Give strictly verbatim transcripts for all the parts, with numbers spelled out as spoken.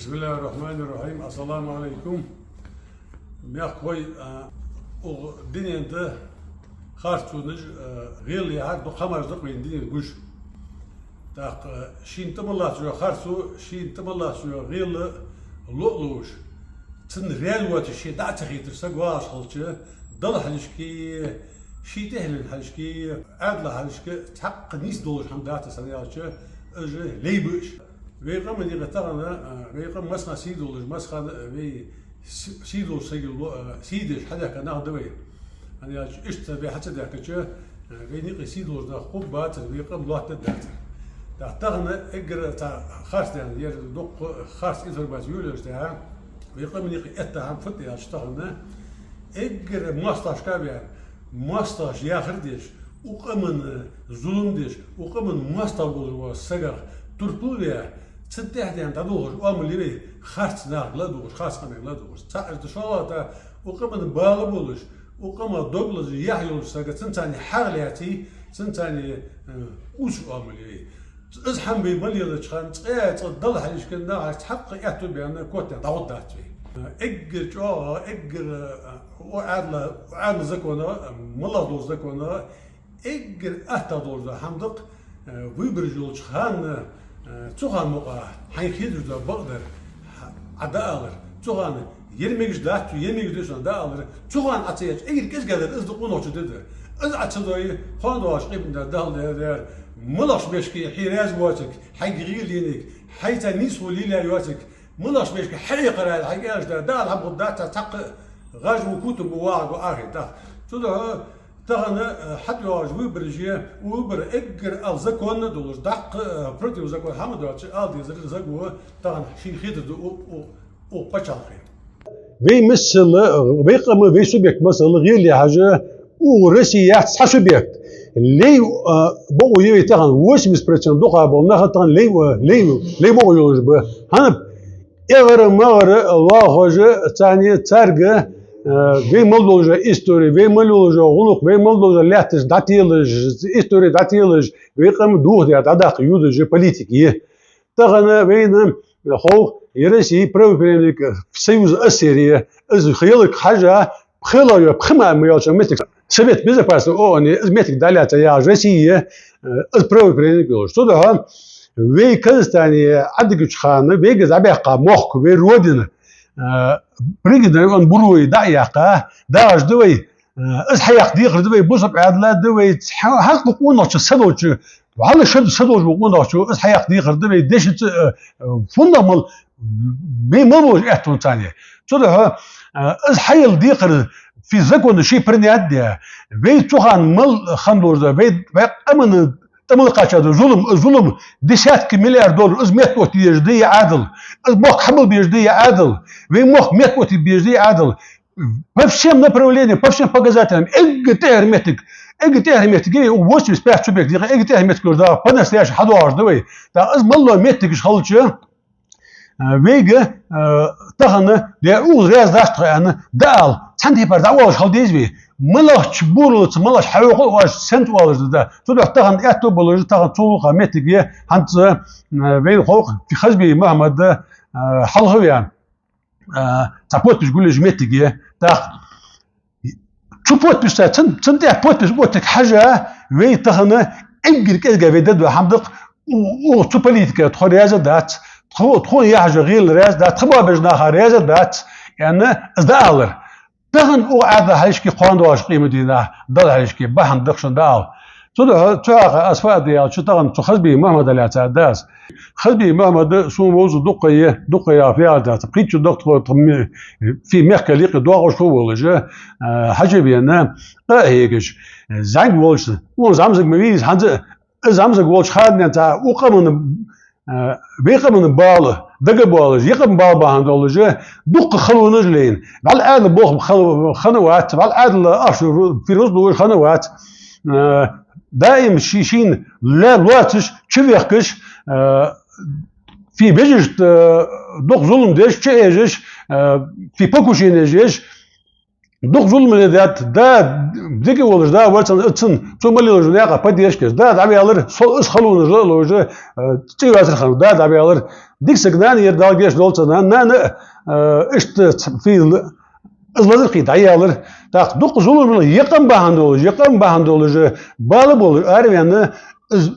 بسم الله الرحمن الرحيم. السلام عليكم. Мехкахой, а, укх дунен тӀа харцонаш, а, гӀелий хьар дукха хӀамаш да-кх вайна дунен гуш. ТӀаккха шийна тӀа ма лаца йола харцо, шийна тӀа ма лаца йола гӀела ло а ловш, цунна раьза воацаш ше дӀа а ца хеташ саг вагӀаш хилча, Далла хьалхашка, ший тӀехьленна хьалхашка, Ӏаьдала хьалхашка цхьаккха нийса долаш хӀама дац из, хӀана аьлча, уж лай ба уж. Вай къаман юкъе тахан, а, вай къам массанахьа сий долаш, массахана вай с-, сий долаш саг ло-, а, сий деш хьадаьхка нах да вай. ХӀана аьлча, иштта вай хьа ца даьхкача, а, вайна юкъе сий долаш нах хургбацар, вай къам лоаттадергдацар. ТӀаккха тахан эггара цхьа харц даьнна, ер дукха харц информаци йолаелча тӀехьа, вай къаман юкъе этта хӀама фуд аьлча тахан, эггара моастагӀашка а ваьнна, моастагӀаша яхар деш, укх къаманна зулам деш, укх къаман моастагӀа волаш волча сагах турпал а ваь, цунна тӀехьа даьнна дӀадолхаш оамал я вай, харц нахага ладувгӀаш, харц къамага ладувгӀаш. ЦаӀ из да, шоллагӀа, укх къаман бала болаш, укх къамах дог лазаш, яхь йолаш саг, цунца хьагӀ лаьце, цунца, э, узаш оамал я вай. Из хӀама вай ма лелача хана, цкъа а цкъа Далла хьалхашка нахаца цхьаккха аьттув баьнна котдаьнна дӀагӀоргдац вай. Эггара чӀоагӀа, эггара, а, Ӏаьдала, Ӏаьдала законах, а, моллагӀа долча законах эггара аттагӀа долаш дола хӀама да-кх, а, выбораш йолча хана, а, цу хана мукъагӀа хьайна хеташ дола бакъдар Ӏа дӀаалар. Цу хана ер мегаш дац, ер мегаш да шоана дӀаалар. Цу хана Ӏа ца аьлча, эггара кӀезигагӀдар из да къонахчун ди дар. Из Ӏа ца дой, кхоана доагӀаш къематди Далла дер, малагӀча мехка хье раьза воацилга, хьайга гӀийла еннилга, хьайца нийсхо лелаяь йоацилга, малагӀча мехка хьаэкхар аьнна хьайга аьлча, дӀаала хӀама хургдац цхьаккха, гӀаж ва, кутам ба, вагӀа ва, ахи тӀаккха. Цудухьа тахан, э, хьатӀайоагӀаш выбораш я, выбораш эггара ала законно долаш, дӀаккха, э, противозакон хӀама доацаш ала дезар, саг ва тахан шийна хетар да у-, у-, укх паччахьалкхе. Вай масала, вай къам, вай субъект масала гӀелий хьажа, укх Россе яц цхьа субъект. Лай, а, бокъо я вай тахан, восемьдесят процент дукха бола нах тахан лай, а, лай, лай бокъо йолаш ба. ХӀана? ЭгӀара-магӀара лоархӀаш, царна, царга, а, вай мел долча истори, вай мел йолча гӀулакх, вай мел долча лаьтташ дӀателаш, истори дӀателаш, вай къам духьал дӀадаккха юдаш политика я. Тахан вайна хов, ер Россе правопреемник Союза СССР я, из хиларга хьажа, пхелагӀа йола, пхи мара ма йолча моттиге Совет Безопасности ООН я, из моттиг дӀалаьца ягӀаш Россе я, э, из правопреемник йолаш. Цудухьа вай Казахстане Ӏадигача хана вайга дӀабаьккха мохк, вай родина, э, Пригородный район Буровое дӀа а яьккха, дагӀаш да вай, э, из хьаяккха декхар да вай, бусалба Ӏаьдала да вай, хьа-, хьалха къонахчун са долча, вӀалла шоаш са долаш бола къонахчо, из хьаяккха декхар да вай, дешаца, э, э, фуннагӀа мел, вай мел болаш аьттув царна я. Цудухьа, э, из хьаяла декхар фи закону ший принять даь, вай цу хана мел хинна долаш да, вай, вай къаманна тӀа мел кхаьча дола зулам, из зулам десятки миллиард доллар, из меттаоттаде дезаш да ер Ӏаьдал, из мохк хьабилла безаш да ер Ӏаьдал, вай мохк меттаоттаде безаш да ер Ӏаьдал. По всем направлениям, по всем показателям, эггара тӀехьара моттиг, эггара тӀехьара моттиг я вай, укх восемьдесят пять субъектех эггара тӀехьара моттиг йолаш да, по-настоящему хьадоагӀаш да вай. ТӀаккха из мел дола моттигаш хилча, а, вайга, а, тахан, де, укхаза раьза дац тхо аьнна, дӀаала, цхьан тайпара дӀаоалаш хила деза вай. МалагӀча буралца, малагӀча хьаькъал оаш сенца оалаш да, да. Цудухьа тахан аьттув болаш, тахан цул хьалха моттиг я, хӀанз, а, вайна хов-кх Хазбиев Мухьмад, а, хьалха ваьнна, а, цхьа подпись гулъеш моттиг я. ТӀаккха цу подписца, цун, цун тӀа подпись оттарга хьежжа, вай тахан эггара кӀезига вай дергдола хӀама да-кх, у-, у-, цу политике тхо раьза дац, тхо, тхона яхьаш йола гӀела раьза дац, тха боабеш наха раьза дац, аьнна, из дӀаалар. Тахан укх Ӏаьдала хьалхашка, кхоана доагӀача къематдийнахьа Далла хьалхашка бахьан да-кх шоана дӀаала. Цудухьа, цу хьакъехьа аз фу аргда аьлча, тахан цу Хазбиев Мухьмада лаьца аргда аз. Хазбиев Мухьмад сона вовза дукха ха я, дукха ха я фу яхар дац. Пхийтта шу да-кх тхо, тхо ме-, фи мехкал юкъе доагӀаш хургволаш, а, хьажа вена, къа а хьегаш, зӀамига волча, цун зӀамзага ма вий из хӀанз а, из зӀамзага волча хана денз цхьа укх къаман, а, вай къаман бала дагабоалаш, ер къаман бала бахьан долаш, дукха халонаш лайна. ВӀалла Ӏаьдала болх хала-, хинна вац, вӀалла Ӏаьдала ахча ру-, фирус луш хинна вац. А, даим ший-, шийна лаьрхӀа лоацаш, чувехкаш, а, фи вежарашта, а, дукха зулам деш, чуэжаш, а, фи покушенеш еш, Дукха зулам леладаьд, да, дика волаш, да, вар цун, цун, цу ма лелаш, наькъа поддержка еш. Да дӀаваьлар, со, из халонаш ла а ловш, э, цӀи йоацар хиннав, да дӀаваьлар. Дика саг нана яр, Дала гешт долда цун, нана, нана, э, иштта ц-, фийла, из лазар кхы дӀаяьлар. ТӀаккха дукха зулам леладаьд, йикъам бахьан долаш, йикъам бахьан долаш, бала болаш, араваьнна, из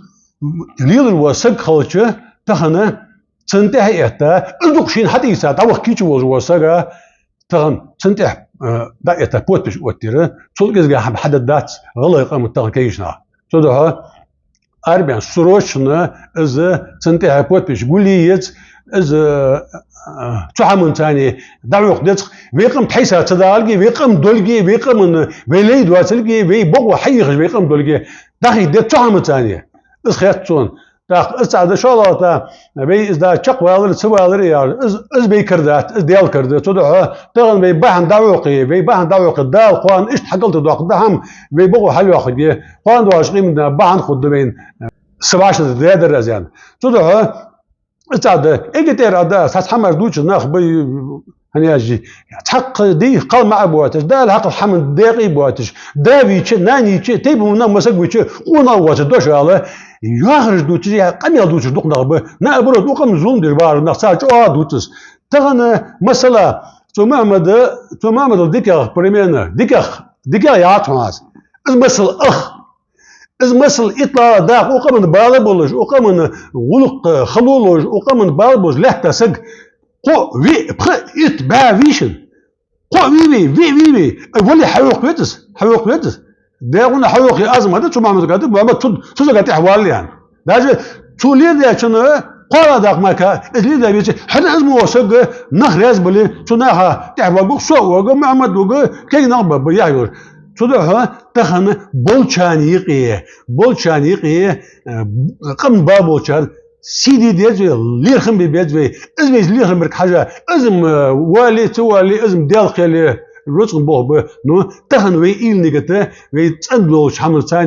лелаш вола саг хилча, тахан цунна тӀехьа а этта, из дукха шийна хьатӀаийца дӀаваха кийча волаш вола саг, тахан цунна тӀехьа, э, дӀаэтта подпись оттадир, цул кӀезига хӀама хьадаргдац гӀалгӀай къаман тахан кагийча наха. Цудухьа арабаьнна срочно из цунна тӀехьа подпись гулъе еза, из, э, цу хӀаманца дӀахьокха деза-кх. Вай къам тхьайса ца даларга, вай къам долга, вай къаман, вай лай доацалга, вай бокъо хьаехаш вай къам долга, дӀахьокха деза цу хӀаманца. Из хет сона. ТӀаккха из цхьа да, шоллагӀа, вай из да чакхвалар, ца валар а яхаш, из, из вай кара дац, из Даьла кара да. Цудухьа тахан вай бахьан дӀахьокхе, вай бахьан дӀахьокхе, Дала кхоана иштта хьакӀалтӀадоаккх да хӀама, вай бокъо хьалйоаккхаргья, кхоана доагӀаш къематдийнахьа бахьан хургда вайна, са вӀаштӀехьдаргда Даьла раьза аьнна. Цудухьа из цхьа да, эггара тӀера а да, цхьацца хӀамаш дувцаш нах ба, хӀана аьлча, цхьаккха дий, кхалмаӀа боацаш, Дала хьакхалла хӀаман декъий боацаш, да вийча, нана йийча, тайпан нах, масаг вийча, къонах воацаш дош ала, яхараш дувцаш, е къамаьл дувцаш дукха нах ба. Наоборот, укх къаман зулам деш вагӀаш нах, цар чӀоагӀа дувц из. Тахан, масала, цу Мухьаммада, цу Мухьаммадал дикагӀа пример, дикагӀа, дикагӀа яц хьона аз. Из масал ах. Из масал итлагӀа даккха, укх къаман бала болаш, укх къаман гӀулакх хало ловш, укх къаман бала болаш лаьтта саг, кхоъ, виъ, пхиъ, итт, бӀаь вийшин. Кхоъ вий вай, виъ вий вай, э, вале хьайоаккх веза из, хьайоаккх веза из. Дегуна хьайоаккх аз ма да, цу Мухьаммада гӀадда, Мухьаммад цу, цу сага тӀехьа валле аьнна. Даже цо леладаьчунна кхоалагӀа дакъа мара, из леладаь веце, хӀана из мо саг, нах раьза бале, цу наха тӀехьа вагух, со а вога, Мухьаммад вога, кегий нах ба, ба яхь йолаш. Цудухьа тахан болчарна юкъе, болчарна юкъе, э, къам ба болчар сий де деза вай, лерхӀам бе беза вай, из вай лерхӀам берга хьажа, из-м, э, вале, ца вале, из-м Даьла кхел я, рузкъан болх ба. Но тахан вай уйла-нигат, вай цӀена долча хӀаманца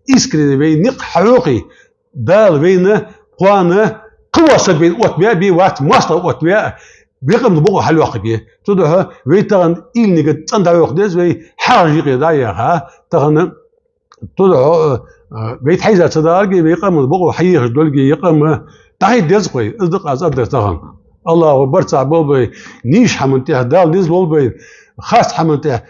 искренне вай никъ хьайоаккхе, Дала вайна кхоана кхы вола саг вайна оттаваь бе вац, моастагӀа оттаваь, вай къаман бокъо хьалйоаккхаргья. Цудухьа вай тахан уйла-нигат цӀена дӀахьокха деза вай, хьагӀаш юкъе дӀа а яьха, тахан, цудухьа, э, вай тхьайса ца даларга, вай къаман бокъо хьаехаш долга, е къам дӀахьийта деза-кх вай, из да-кх аз аргдар тахан. АллахӀа барт цхьа болба вай, нийса хӀаман тӀехьа Дала низ лолба вай, харц хӀаман тӀехьа,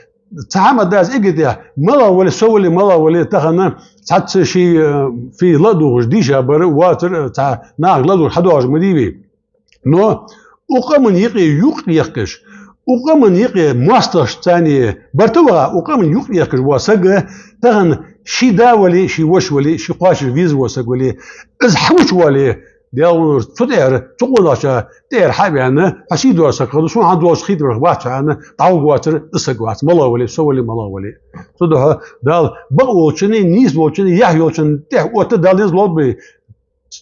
цхьа хӀама дац эггара тӀехьа, малагӀа вале, со вале, малагӀа вале, тахан цхьацца ший, э, фий ладувгӀаш дийша бар, воацар, э, цхьа нахага ладувгӀаш хьадоагӀаш ма дий вай. Но укх къаман юкъе юкъ ехкаш, укх къаман юкъе моастагӀашца барт а ваха, укх къаман юкъ ехкаш вола саг, тахан ший да вале, ший воша вале, ший кхоачаш везаш вола саг вале, из хьавоале, Даьла гӀулакх, цу тӀехьара, цу къонахча тӀехьара хьа а ваьнна, хьо сий дола саг хилва, сона хӀама доацаш хетаргвац хьо аьнна, дӀавуга воацар из саг вац, малагӀа вале, со вале, малагӀа вале. Цудухьа Дала бакъ волчунна, нийса волчунна, яхь йолчунна тӀехьа отта Дала низ лолба вай.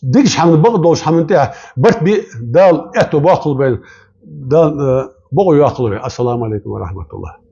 Дикача хӀаман, бакъ долча хӀаман тӀехьа барт бе Дала аьттув боаккхалба вайна, Дала, э, бокъо йоаккхалва вай. Ассаламу Ӏалайкум ва рахьматуллахӀ.